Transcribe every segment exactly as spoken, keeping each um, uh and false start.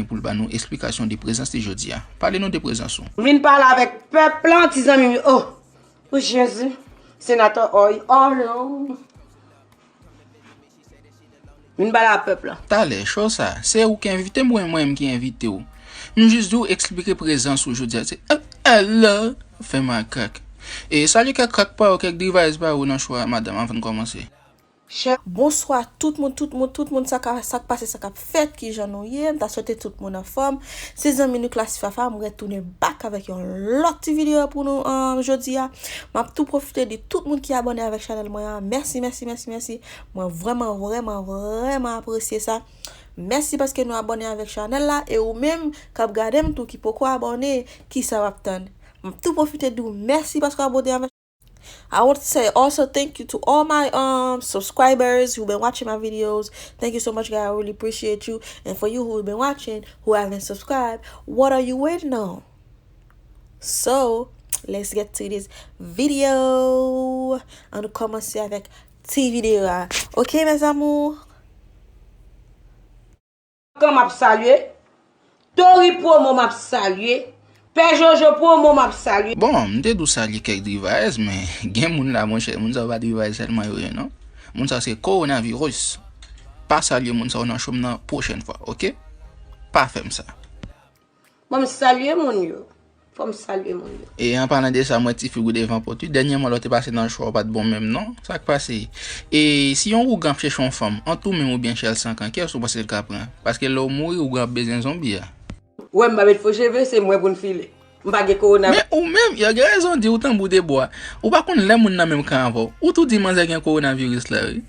pou l ba nou eksplikasyon de prezans li jodi a. Pale nou de prezans ou. M vin pale avèk pèp lan, ti zanmi m yo. Oh, oh Jezi, senatè Oy, oh non. Vin pale a pèp lan. Talè, cho sa, se ou ki envite m oubyen mwen menm ki envite w? M jis di w eksplike prezans ou jodi a. Se, eh, eh, la, fè makak. E salye kèk krak pa ou, kèk device pa ou nan show a, madanm, anvan n kòmanse. Chè. Bonswa tout moun, tout moun, tout moun, sa ka, sa k pase, sa k ap fèt, kijan nou ye? M ta swete tout moun anfòm. Se zanmi nou Classy Fafa, m retounen back avèk yon lòt ti videyo pou nou, um, jodi a. M ap tou pwofite di tout moun ki abòne avèk chanèl mwen an, mèsi, mèsi, mèsi, mèsi. Mwen vrèman, vrèman, vrèman apresye sa. Mèsi paske nou abòne avèk chanèl la, e ou menm k ap gade m tou ki poko abòne, kisa w ap tann? M ap tou pwofite di w mèsi paske w abòne avèk I want to say also thank you to all my, um, subscribers who've been watching my videos. Thank you so much, guys. I really appreciate you. And for you who've been watching, who haven't subscribed, what are you waiting on? So, let's get to this video. Ann kòmanse avèk ti videyo a. Ok, mes amours? Kan m ap salye. Tori Promo m ap salye. Pè Jojo Promo m ap salye. Bon, m te dou salye kèk device, men gen moun la, monchè, moun sa yo pa device sèlman yo ye, non. Moun sa yo se kowonaviris. Pa salye moun sa yo nan show m nan pwochèn fwa, ok? Pa fè m sa. Bon, m salye moun yo. Fò m salye moun yo. E an palan de sa, m wè ti figi w devan pòt wi. Dènyèman, lè w te pase nan show a, w pa t bon menm non. Sa k pase? E si yon ougan ap chèche yon fanm, ant ou menm oubyen Shell Sankan, kiyès ou panse l ka pran? Paske lè w mouri, ougan ap bezwen zonbi a. Ou wè m pa met fo cheve, se mwen pou n file. M pa gen kowona. Men ou menm, yo gen rezon di ou tanbou de bwa. Ou pa konn lè moun nan menm kan avè w. Ou tou di manzè gen kowonaviris la, wi.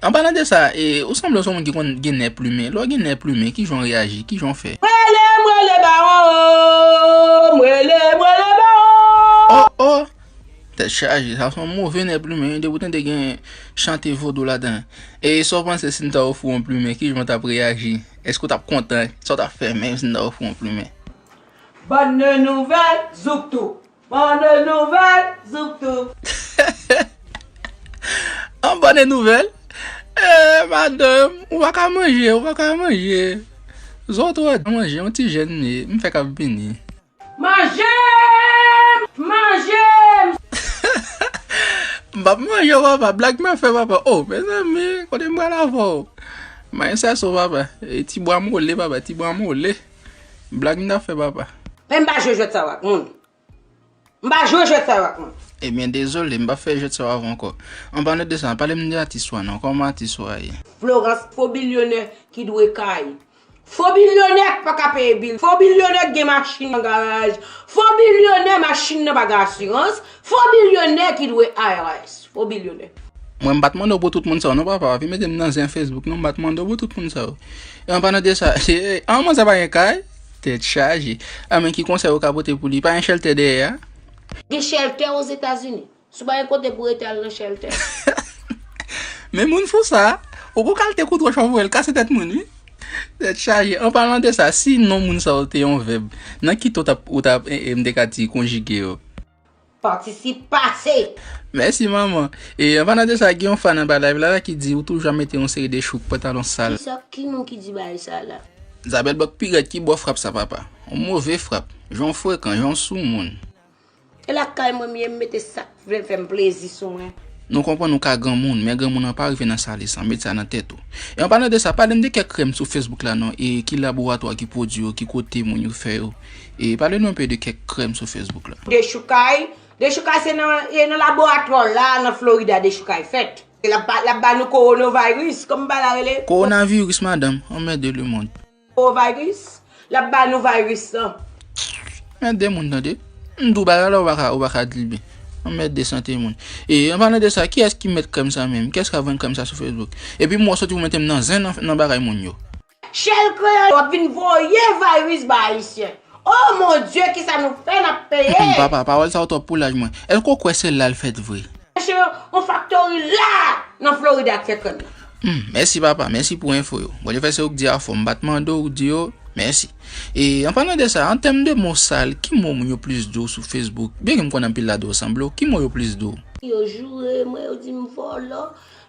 An palan de sa, e, ou sanble w se yon moun ki konn gen nè plimen. Lè w gen nè plimen, kijan w reyaji? Kijan w fè? Mwen rele, mwen rele bawon, mwen rele, mwen rele bawon. Oh, oh! Tèt chaje, sa se yon move nè plimen, wi. Depi w tande gen chante vodou ladan. E sa w panse si n ta ofri w yon plimen, kijan w t ap reyaji? Èske w t ap kontan? Sa w t ap fè menm si n ta ofri w yon plimen? Bòn nouvèl, zouk tou. Bòn nouvèl, zouk tou. An bòn nouvèl? Eh, madanm, ou pa ka manje, ou pa ka manje. Zòt ou a manje, yon ti jèn m ye, m fèk ap vini. Manje m! Manje m! M p ap manje w, papa. Blag m ap fè, papa. Oh, mezanmi, kote m pral avè w? May sèso, papa. E ti bwa mole, papa, ti bwa mole. Blag m t ap fè, papa. Men m pa jwe jwèt sa yo ak moun. M pa jwe jwèt sa yo ak moun. Ebyen, dezole, m p ap fè jwèt sa yo avè w ankò. An palan de sa, pale m de atis ou a non. Kòman atis ou a ye? Florence, fo bilyonè ki dwe kay. Fo bilyonè k pa ka peye bil. Fo bilyonè k gen machin nan garaj. Fo bilyonè machin nan pa gen asirans. Fo bilyonè ki dwe I R S. Fo bilyonè. Mwen, m pa t mande w pou tout moun sa yo non, papa. Pa vin mete m nan zen Facebook non, m pa t mande w pou tout moun sa yo. E an palan de sa, an manzè pa gen kay? Tèt chaje. A men ki konsèy ou ka pote pou li? Pa gen chèltè dèyè a? Gen chèltè Ozetazini. Si w pa gen kote pou rete, al nan chèltè. Men moun fou sa, ou gon kalite kout wòch w ap voye l kase tèt moun, wi. Tèt chaje. An palan de sa, si non moun sa yo te yon vèb, nan ki ton w t ap, ou t ap, e, e, m te ka di konjige yo? Patisip pase. Mèsi, manman. E, an palan de sa, gen yon fan anba live la, la ki di ou toujou ap mete yon seri de chouk, pantalon sal. Kisa, ki moun ki di bagay sa la? Zabèl Bòk pi rèd ki bò frap sa, papa. Yon move frap. Jan w frekan, jan w sou moun. E lakay mwen m ye, m mete sa k vle fè m plezi sou mwen. Nou konprann ou ka granmoun, men granmoun nan pa rive nan sale san, met sa nan tèt ou. E an palan de sa, pale m de kèk krèm sou Facebook la non, e ki laboratwa ki pwodui yo, ki kote moun yo fè yo. E pale nou enpe de kèk krèm sou Facebook la. Dechoukay, dechoukay se nan, e nan laboratwa la, nan Florida, dechoukay fèt. E l ap ba, l ap ba nou kowonaviris, kòman bagay la rele? Kowonaviris, madanm, anmède lemonn. Kowonaviris, l ap ba nou viris lan. Men de moun tande. M di w bagay la, ou pa ka, ou pa ka di l byen. Anmède sante moun. E, an palan de sa, kiyès ki mèt krèm sa menm? Kiyès k ap vann krèm sa sou Facebook? Epi m wè w soti pou mete m nan zen nan, nan bagay moun yo. Shell Kreyòl, w ap vin voye viris ba Ayisyen. Oh mon Dieu, kisa nou fè, n ap peye? Hmm, papa, pawòl sa yo twòp pou laj mwen. Èske w kwè se la l fèt vre? Chèche yon faktori la nan Florida k fè krèm nan. Hmm, mèsi papa, mèsi pou enfo yo. Bondye fè se ou k di afò, m pa t mande w, ou di yo, mèsi. E an palan de sa, an tèm de mo sal, ki mo moun yo plis di w sou Facebook? Byen ke m konn anpil ladan yo sanble w, ki mo yo plis di w? Yo joure mwen, yo di m vòlò,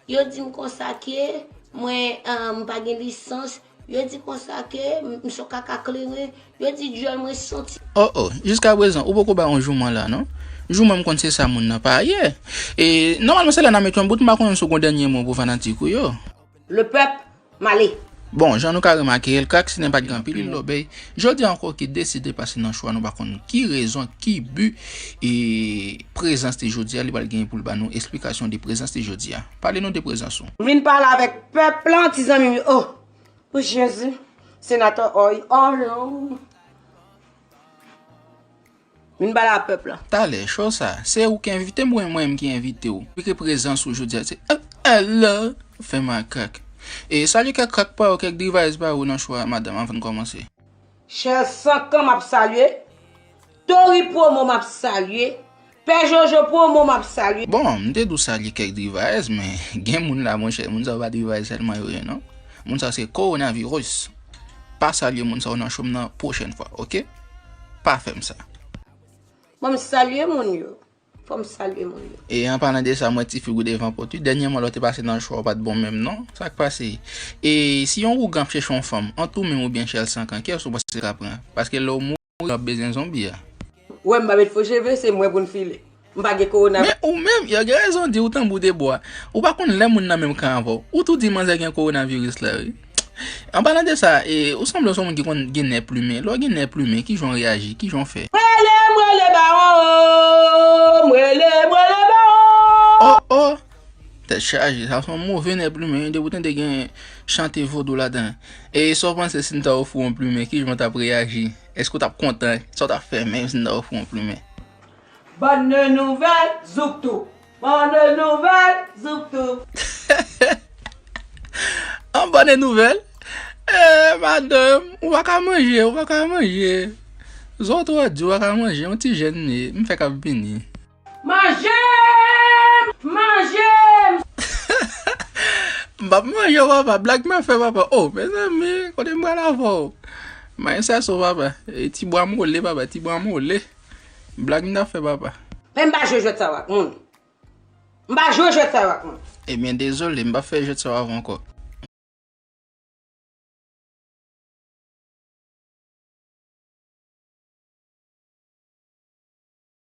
yo di m konsa ke mwen, ah, m pa gen lisans, Yo di konsa ke m, m se yon kaka kleren. Yo di dyòl mwen santi. Oh, oh, jiska prezan, ou poko bay yon jouman la, non? Jouman, m konn se sa moun nan pa ye. E, nòmalman, se la n a met yon bout, m pa konnen si w gon dènye mo pou fanatik ou yo. Le peuple, m ale. Bon, jan nou ka remake, El Crack, se nèg pa t gen anpil lòbèy. Jodi a ankò ki deside pase nan show a, nou pa konn ki rezon, ki bi, e prezans li jodi a, li pral genyen pou l ba nou esplikasyon de prezans li jodi a. Pale nou de prezans ou. M vin pale avèk pèp lan, ti zanmi m yo. Oh, oh Jezi, senatè Oy, oh non. Vin pale a pèp lan. Talè, show sa, se ou ki envite m oubyen mwen menm ki envite w? Piske prezans ou jodi a, se, eh, eh, la, fè makak. E salye kèk krak pa ou, kèk device pa ou nan show a, madanm, anvan n kòmanse. Chèl Sankan m ap salye. Tori Promo m ap salye. Pè Jojo Promo m ap salye. Bon, m te di w salye kèk device, men gen moun la, monchè, moun sa yo pa device sèlman yo ye, non. Moun sa yo se kowonaviris. Pa salye moun sa yo nan show m nan pwochèn fwa, oke? Pa fè m sa. Bon, m salye moun yo. Fò m salye moun yo. E an palan de sa, m wè ti fig ou devan pòt wi. Dènyèman, lè w te pase nan show a, w pa t bon menm non. Sa k pase? E si yon ougan ap chèche yon fanm, ant ou menm oubyen Chèl Sankan, kiyès ou panse l ka pran? Paske lè w mouri, w ap bezwen zonbi a. Ou wè m pa met fo cheve, se mwen pou n file. M pa gen kowona. Men ou menm, yo gen rezon di ou tanbou de bwa. Ou pa konn lè moun nan menm kan avè w. Ou tou di manzè gen kowonaviris la, wi. An palan de sa, e, ou sanble se yon moun ki konn gen nè plimen. Lè w gen nè plimen, kijan w reyaji? Kijan w fè? Mwele, mwele, bawon, mwele, mwele, bawon. Oh, oh! Tèt chaje, sa se yon move nè plimen, wi, depi w tande gen chante vodou ladan. E sa w panse si n ta ofri w yon plimen, kijan w t ap reyaji? Èske w t ap kontan? Sa w t ap fè menm si n ta ofri w yon plimen? Bòn nouvèl, zouk tou. Bòn nouvèl, zouk tou. An bòn nouvèl? Eh, madanm, ou pa ka manje, ou pa ka manje. Zo twò di, ou pa ka manje, yon ti jèn li ye, m fèk ap vini. Manje m! Manje m! M p ap manje w, papa. Blag m ap fè, papa. Oh, mezanmi, kote m pral avè w? Mayi sèso, papa. E ti bwa mole, papa, ti bwa mole. Blag m t ap fè, papa. Men m pa jwe jwèt sa yo ak moun. M pa jwe jwèt sa yo ak moun. Ebyen, dezole, m p ap fè jwèt sa yo avè w ankò.